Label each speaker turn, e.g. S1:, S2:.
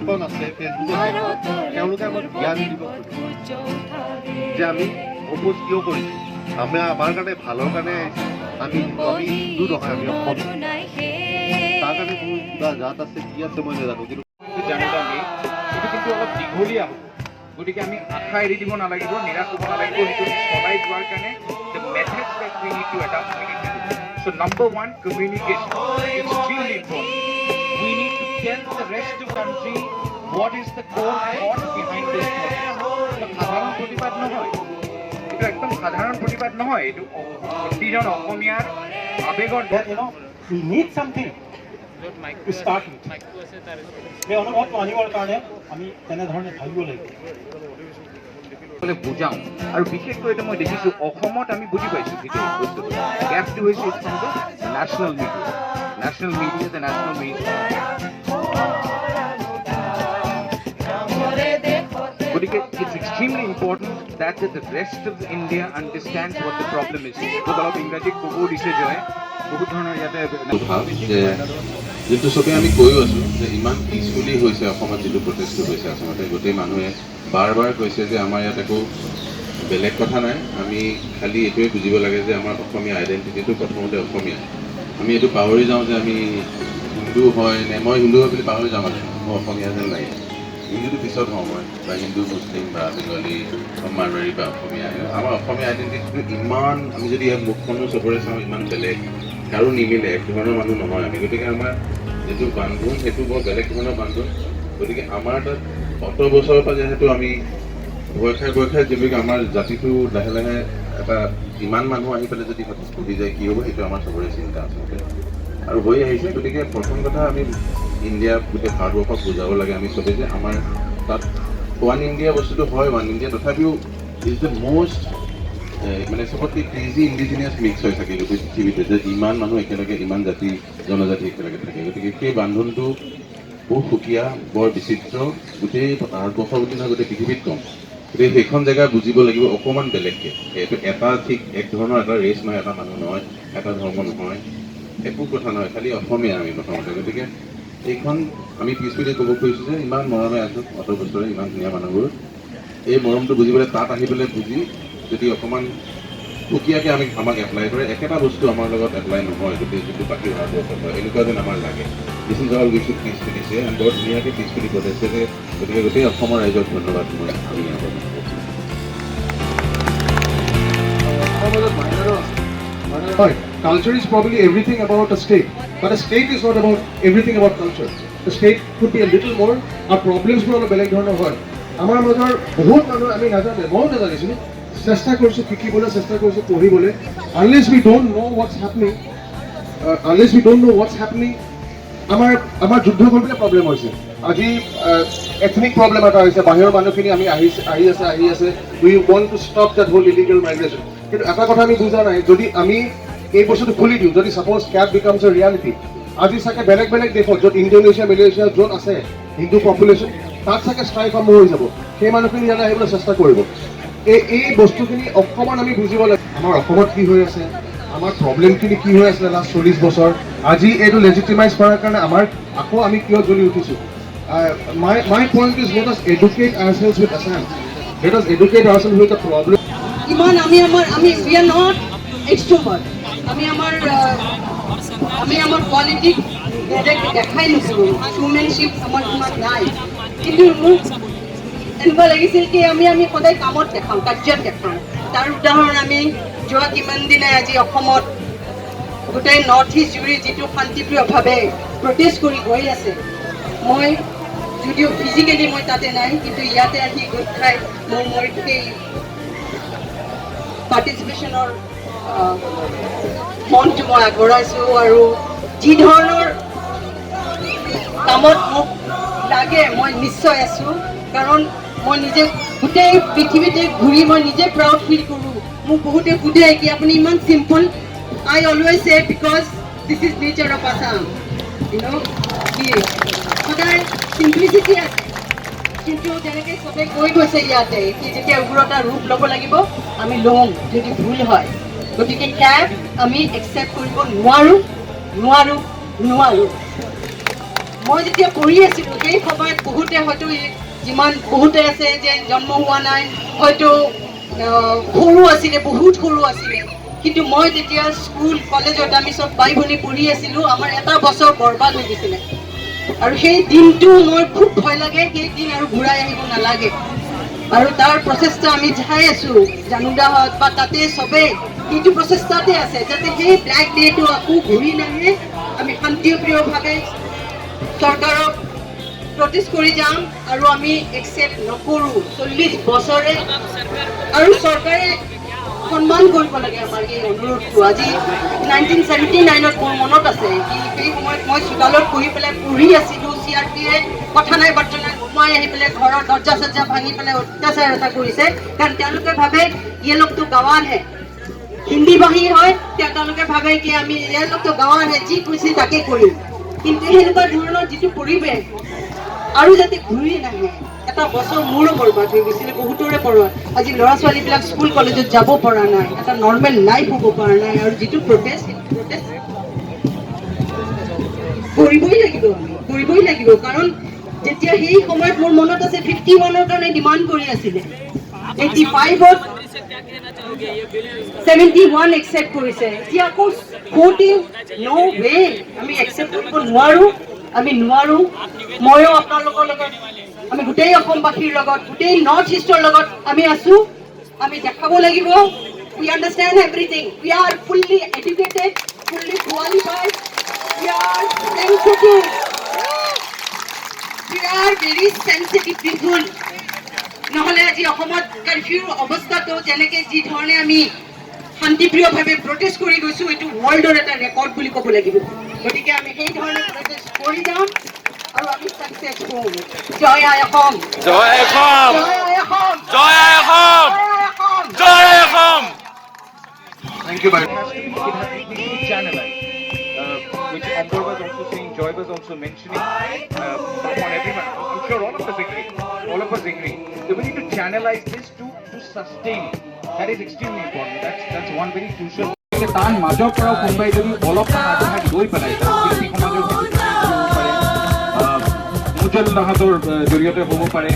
S1: টিভিখন আছে, ফেচবুকত দেখোঁ, তেওঁলোকে আমাক জ্ঞান দিব খোজে যে আমি অপ'জ কিয় কৰিছোঁ। আমি আমাৰ কাৰণে ভালৰ কাৰণে আহিছোঁ। আমি হিন্দু নহয়, আমি অসমীয়া। তাৰ কাৰণে মোৰ কিবা জাত আছে, কি আছে মই নাজানো, কিন্তু
S2: জানিব আমি এইটো কিন্তু অলপ দীঘলীয়া হ'ব। গতিকে আমি আশা এৰি দিব নালাগিব, নিৰাশ হ'ব নালাগিব। সেইটো আমি চলাই যোৱাৰ কাৰণে the methods that we need to adopt, we need to do. So number one, communication, extremely important. We need to tell the rest of country what is the core thought behind this protest. সাধাৰণ প্ৰতিবাদ নহয় এইটো, একদম সাধাৰণ প্ৰতিবাদ নহয় এইটো। প্ৰতিজন অসমীয়াৰ আৱেগৰ
S3: that we need something to start with. সেই অনুভৱটো আনিবৰ কাৰণে আমি তেনেধৰণে ভাবিব লাগিব।
S2: বুজাওঁ আৰু বিশেষকৈ এইটো মই দেখিছোঁ, অসমত আমি বুজি পাইছোঁ সেইটো বস্তুটো। গেপটো হৈছে from the national media, national media, the national media. গতিকে it's extremely important that the rest of India understands what the problem is. মোক অলপ ইংৰাজীত ক'বও দিছে জয়, বহুত ধৰণৰ ইয়াতে
S4: ভাৱ যে যিটো চবেই আমি কৈও আছোঁ যে ইমান পিচফুলি হৈছে অসমত যিটো প্ৰটেষ্টটো হৈছে, আচলতে গোটেই মানুহে বাৰ বাৰ কৈছে যে আমাৰ ইয়াত একো বেলেগ কথা নাই, আমি খালি এইটোৱে বুজিব লাগে যে আমাৰ অসমীয়া আইডেণ্টিটিটো প্ৰথমতে অসমীয়া। আমি এইটো পাহৰি যাওঁ যে আমি হিন্দু হয় নে, মই হিন্দু হয় বুলি পাহৰি যাওঁ, মানে মোৰ অসমীয়া যেন লাগে। হিন্দুটো পিছত হওঁ মই, বা হিন্দু, মুছলিম বা বেংগলী বা মাৰোৱাৰী বা অসমীয়া। আমাৰ অসমীয়া আইডেণ্টিটিটো ইমান, আমি যদি ইয়াৰ মুখখনো চবৰে চাওঁ, ইমান বেলেগ, কাৰো নিমিলে, এক ধৰণৰ মানুহ নহয় আমি। গতিকে আমাৰ যিটো বান্ধোন, সেইটো বৰ বেলেগ ধৰণৰ বান্ধোন। গতিকে আমাৰ তাত অত বছৰৰ পৰা যিহেতু আমি ভয় খাই ভয় খাই যেনেকৈ আমাৰ জাতিটো লাহে লাহে এটা ইমান মানুহ আহি পেলাই যদি হঠাৎ বহি যায় কি হ'ব, সেইটো আমাৰ চবৰে চিন্তা আচলতে আৰু হৈ আহিছে। গতিকে প্ৰথম কথা আমি ইণ্ডিয়া, গোটেই ভাৰতবৰ্ষক বুজাব লাগে আমি চবেই যে আমাৰ তাত ওৱান ইণ্ডিয়া বস্তুটো হয়, ওৱান ইণ্ডিয়া তথাপিও is the most মানে চবতকৈ ক্ৰেজি ইণ্ডিজিনিয়াছ মিক্স হৈ থাকে গোটেই পৃথিৱীতে যে ইমান মানুহ একেলগে, ইমান জাতি জনজাতি একেলগে থাকে। গতিকে সেই বান্ধোনটো বহুত সুকীয়া, বৰ বিচিত্ৰ। গোটেই ভাৰতবৰ্ষ বুলি নহয়, গোটেই পৃথিৱীত কম। গতিকে সেইখন জেগা বুজিব লাগিব অকণমান বেলেগকৈ। এইটো এটা ঠিক এক ধৰণৰ এটা ৰেচ নহয়, এটা মানুহ নহয়, এটা ধৰ্ম নহয়, একো কথা নহয়, খালি অসমীয়া আমি প্ৰথমতে। গতিকে এইখন আমি পিছফুলি ক'ব খুজিছোঁ যে ইমান মৰমে আছোঁ অত বছৰে, ইমান ধুনীয়া মানুহবোৰ, এই মৰমটো বুজিবলৈ তাত আহি পেলাই বুজি যদি অকণমান সুকীয়াকৈ আমি আমাক এপ্লাই কৰে, একেটা বস্তু আমাৰ লগত এপ্লাই নহয় গোটেই যোনটো বাকী ভাৰতবৰ্ষত হয়, এনেকুৱা যেন আমাৰ লাগে। This is all we should peacefully say and বৰ ধুনীয়াকৈ পিচফুলি প্ৰটেষ্ট। গতিকে গোটেই অসমৰ ৰাইজক ধন্যবাদ মই আমি ইয়াৰ পৰা জনাব খুজিছোঁ।
S5: আমাৰ মাজত মাইনাৰো আছে। হয়, culture is probably everything about a state, but a state is not about everything about culture. The state could be a little more. আৰু প্ৰব্লেমছবোৰ অলপ বেলেগ ধৰণৰ হয়। আমাৰ মাজৰ বহুত মানুহ আমি নাজানে, ময়ো নাজানিছিলোঁ। চেষ্টা কৰিছোঁ শিকিবলৈ, চেষ্টা কৰিছোঁ পঢ়িবলৈ। Unless we don't know what's happening, unless we don't know what's happening, আমাৰ যুদ্ধ কৰিবলৈ প্ৰব্লেম হৈছে। আজি এথনিক প্ৰব্লেম এটা হৈছে, বাহিৰৰ মানুহখিনি আমি আহিছে, আহি আছে, আহি আছে। We want to stop that whole illegal migration. কিন্তু এটা কথা আমি বুজা নাই, যদি আমি এই বস্তুটো খুলি দিওঁ, যদি suppose CAB becomes a reality, আজি চাগে বেলেগ বেলেগ দেশত য'ত ইণ্ডোনেছিয়া, মালয়েছিয়া য'ত আছে হিন্দু পপুলেশ্যন, তাত চাগে ষ্ট্ৰাইক আৰম্ভ হৈ যাব। সেই মানুহখিনি ইয়ালৈ আহিবলৈ চেষ্টা কৰিব। এই বস্তুখিনি অকণমান আমি বুজিব লাগে। আমাৰ অসমত কি হৈ আছে, আমাৰ প্ৰব্লেমখিনি কি হৈ আছিলে লাষ্ট 40 বছৰ, আজি এইটো লেজিটিমাইজ কৰাৰ কাৰণে আমাৰ আকৌ আমি কিয় জ্বলি উঠিছোঁ। My point is, let us educate ourselves with Assam. Let us educate ourselves with the problem.
S6: ইমান আমি আমাৰ আমি we are not extrovert. আমি আমাৰ কোৱালিটি দেখাই নুফুৰোঁ। শ্ব'মেনশ্বিপ আমাৰ ইমান নাই। কিন্তু মোক এনেকুৱা লাগিছিল কি আমি সদায় কামত দেখাওঁ, কাৰ্যত দেখাওঁ। তাৰ উদাহৰণ আমি যোৱা কিমান দিনে আজি অসমত গোটেই নৰ্থ ইষ্ট জুৰি যিটো শান্তিপ্ৰিয়ভাৱে প্ৰটেষ্ট কৰি গৈ আছে, মই যদিও ফিজিকেলি মই তাতে নাই, কিন্তু ইয়াতে আহি গোট খাই মোৰ সেই পাৰ্টিচিপেশ্যনৰ মনটো মই আগবঢ়াইছোঁ আৰু যি ধৰণৰ কামত মোক লাগে মই নিশ্চয় আছোঁ। কাৰণ মই নিজে গোটেই পৃথিৱীতে ঘূৰি মই নিজে প্ৰাউড ফিল কৰোঁ। মোক বহুতে সোধে কি আপুনি ইমান simple. I always say, because this is nature of Assam, কি সদায় চিম্প্লিচিটি আছে। কিন্তু যেনেকৈ চবে কৈ গৈছে ইয়াতে কি যেতিয়া উগ্ৰতা ৰূপ ল'ব লাগিব, আমি ল'ম যদি ভুল হয়। গতিকে কেব আমি একচেপ্ট কৰিব নোৱাৰোঁ, নোৱাৰোঁ, নোৱাৰোঁ। মই যেতিয়া পঢ়ি আছিলোঁ, সেই সময়ত বহুতে হয়তো যিমান বহুতে আছে যে জন্ম হোৱা নাই, হয়তো সৰু আছিলে, বহুত সৰু আছিলে। কিন্তু মই তেতিয়া স্কুল কলেজত আমি চব ভাই ভনী পঢ়ি আছিলোঁ। আমাৰ এটা বছৰ বৰবাদ হৈ গৈছিলে আৰু সেই দিনটো মোৰ খুব ভয় লাগে। সেই দিন আৰু ঘূৰাই আহিব নালাগে আৰু তাৰ প্ৰচেষ্টা আমি চাই আছোঁ। জানুদাহঁত বা তাতে চবেই সেইটো প্ৰচেষ্টাতে আছে, যাতে সেই ব্লেক ডেটো আকৌ ঘূৰি নাহে। আমি শান্তিপ্ৰিয়ভাৱে চৰকাৰক প্ৰটেষ্ট কৰি যাম আৰু আমি একচেপ্ট নকৰোঁ 40 বছৰে আৰু চৰকাৰে সন্মান কৰিব লাগে আমাৰ এই অনুৰোধটো। আজি 1979ত মোৰ মনত আছে কি সেই সময়ত মই চোতালত বহি পেলাই পঢ়ি আছিলোঁ। চিআৰপিয়ে কথা নাই বাৰ্তা নাই সোমাই আহি পেলাই ঘৰৰ দৰ্জা চৰ্জা ভাঙি পেলাই অত্যাচাৰ এটা কৰিছে, কাৰণ তেওঁলোকে ভাবে ये लोग तो गंवार है। হিন্দী ভাষী হয়, তেওঁলোকে ভাবে কি আমি ये लोग तो गंवार है, যি কৈছে তাকে কৰিম। কিন্তু সেনেকুৱা ধৰণৰ যিটো পৰিৱেশ আৰু যাতে ঘূৰি নাহে। এটা বছৰ মোৰো বৰবাদ হৈ গৈছিলে, বহুতৰে বৰবাদ। আজি ল'ৰা ছোৱালীবিলাক স্কুল কলেজত যাব পৰা নাই, এটা নৰ্মেল লাইফ হ'ব পৰা নাই। আৰু যিটো প্ৰটেষ্ট, সেইটো প্ৰটেষ্ট কৰিবই লাগিব, আমি কৰিবই লাগিব। কাৰণ যেতিয়া সেই সময়ত মোৰ মনত আছে, 51ৰ কাৰণে ডিমাণ্ড কৰি আছিলে, 85ত 71 একচেপ্ট কৰিছে, এতিয়া আকৌ 14, ন' ৱে। আমি একচেপ্ট কৰিব নোৱাৰো, আমি নোৱাৰো। ময়ো আপোনালোকৰ লগত, আমি গোটেই অসমবাসীৰ লগত, গোটেই নৰ্থ ইষ্টৰ লগত আমি আছো। আমি দেখাব লাগিব we understand everything, we are fully educated, fully qualified, we are sensitive, we are very sensitive people. নহ'লে আজি অসমত কাৰফিউৰ অৱস্থাটো যেনেকে যি ধৰণে আমি শান্তিপ্ৰিয়ভাৱে প্ৰটেষ্ট কৰি গৈছো, এইটো ৱৰ্ল্ডৰ এটা ৰেকৰ্ড বুলি ক'ব লাগিব। গতিকে আমি সেই ধৰণে প্ৰটেষ্ট কৰি যাম আৰু আমি ছাকচেছ হ'ম। জয় আই অসম!
S7: জয় অসম!
S6: জয় আই অসম!
S7: জয় আই অসম!
S6: জয় আই অসম!
S7: জয় আই অসম!
S5: Thank you, বাইদেউ।
S2: It has to be channelized, which Ambor was also saying, Joy was also mentioning. On everyone, I'm sure all of us agree. All of us agree that we need to channelize this to sustain it. That is extremely important. That's one very crucial. তাৰ মাজৰ পৰাও কোনোবাই যদি অলপমান আগভাগ লৈ পেলাই, তাৰ শিল্পী সমাজৰ ক্ষেত্ৰত হ'ব পাৰে, মুজল দাহঁতৰ জৰিয়তে হ'ব পাৰে।